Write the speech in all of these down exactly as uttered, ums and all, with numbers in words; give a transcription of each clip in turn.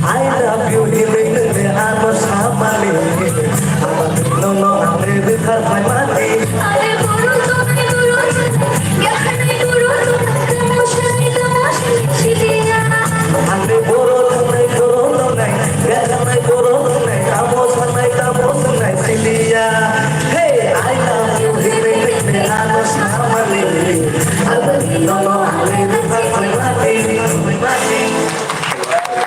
I love you, hinwi nwng de ano samani. Aboni nono ang rebwi kha phaimani. Ani borok tongnai, borok tongnai, yakarnai borok tongnai, tamo sanai, tamo sanai siliya. Hey, I love you, hinwi nwng de ano samani. Aboni nono ang rebwi kha phaimani, phaimani.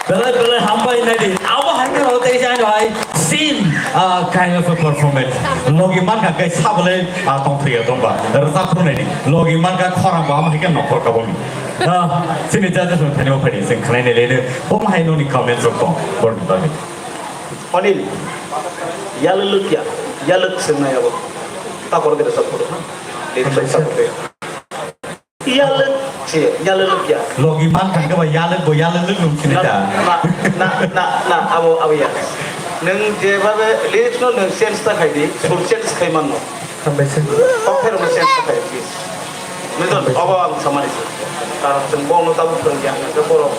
Belai belai hambai naidi. Abo hai khe rw tei jani hai same, ah, kind of a performance. Logi mankha khe sabalai, ah, tongthwia tongba. Rwchap phuru naidi. Logi mankha khorang bo amo hai khe nokhor kaboni. Ah, chini judges rok thani bo phaidi, chwng khnai nai lede. Bo hai noni comments rok tong. Borni bagwi. Anil, yalwlwk ya, yalwk swngnai abo. Takor de rwchap phuru, ha? Lyrics rwchap phuru. Yalwk se, yalwk ya. Logi man thangkhe ba yalwk bo yalwk lwk nung sini Na, ta. na, na, na, na, abo, abo ya. Nwng je babe lyrics no nwng change ta khai di, sur change khai man no. Hambai se. Tokphai rok no change ta khai, please. Nujor, obo ang samani se. Karon chwng bo no tabuk phwrwng ya, hwnka khe borok,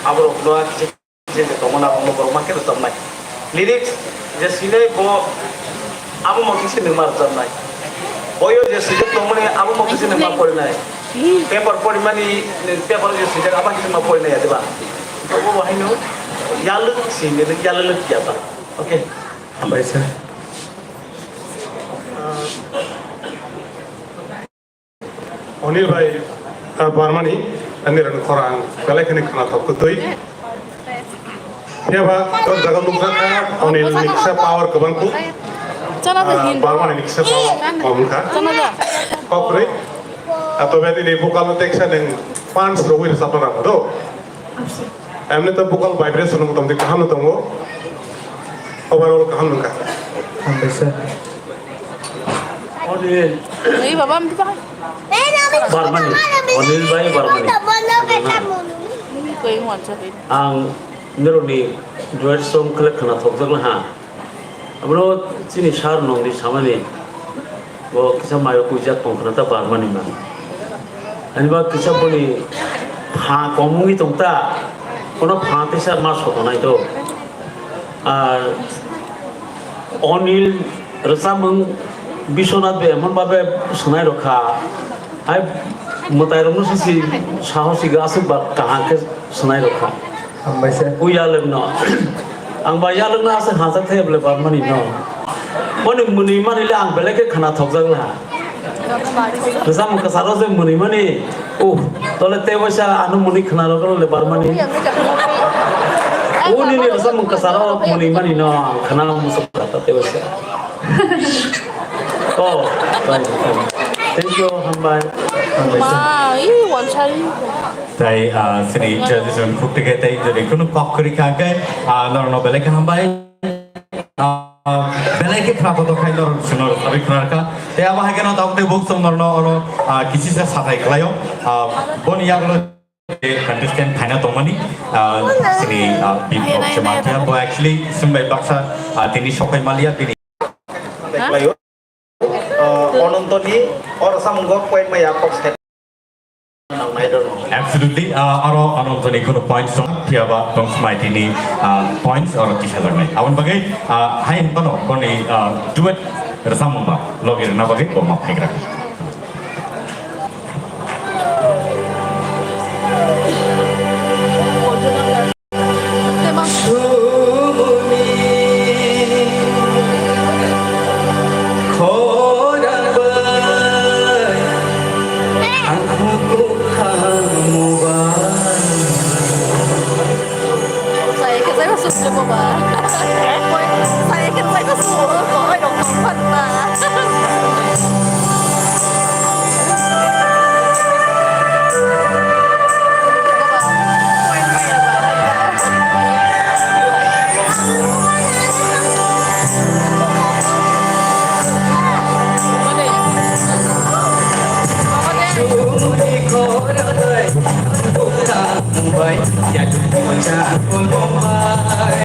aborok no kisa je je tongmani abo borok ma khe rwchapnai. Lyrics je swinai bo abo mo khe se nwng ma rwchapnai. Boyo je swijak tongmani abo mo khe se nwng ma porinai. Paper porimani, paper je swijak abo khe se ma porinai ya, diba? Bo bo haino yalwk si, yalwk ya ta. Okay. Hambai sir. Onil bai, ah, Barmani, ani rang khorang, belai khani khana thok kutui. Phiya ba, tor jaga nukjak kha, Onil ni kisa power kwbang kuk. Chana da Ah, hin. Barmani ni kisa power kwbang kha. Chana da. Kok kwrwi. Ah, tobe nini vocal no teksa neng punch rogwi rwchapna rang do. Emni to vocal vibration no motamoti kaham no tongo. Overall kaham nungkha. Hambai sir. Onil. Ei, baba, amti pa. Barmani. Onil bai Barmani. Koi mo acha koi. Ang nironi duet song khle khana thokjak laha. Abono chini sir nongni samani bo kisa mayo kuijak tong khna ta Barmani man. Ani ba kisa boni pha kom wngwi tong ta, kono pha tisa ma sotonai to. Ar Onil rwchapmung Biswanath bai emon babe swnai rokha. Hai mwtai rokno sisi sahosi aswk ba kaham khe swnai rokha. Hambai se. Ui yalwk no. Ang ba yalwk no aswk hajak thai bole Barmani no. Boni mwnwi mani le ang belai khe khna thokjak la. Rwchapmung kwcharo je mwnwi mani. Uh, tole tei waisa ano mwnwi khna rok le Barmani. O nini rwchapmung kwcharo mwnwi mani no ang khna musuk ta tei waisa. Oh, thank you, thank you. Thank you, hambai. Hambai. Ma, i wansari. Tai, ah, sini judges rok khuk tike tai jodi kunu kok kori kha khe, ah, norno belai khe hambai. Ah, belai khe khna kotor khai norno sunor sabi khna kha. Tai abo hai khe no tabuk tei buk song norno oro, ah, kisi sa sathai khlaio. Ah, boni yagulo contestant phaina tongmani, ah, sini, ah, Bipok Jamatia bo actually sumbai baksa, ah, tini sokai malia bini. Khlaio. Ah, Onontoni oro samungo point maya kok set. Absolutely, ah, oro Onontoni kono points tong, phiya ba tong smai tini, ah, points oro kisa jagnai. Aboni bagwi, ah, hai hwnkhano boni, ah, duet rwchapmung ba logi rwna bagwi bo ma phaigra.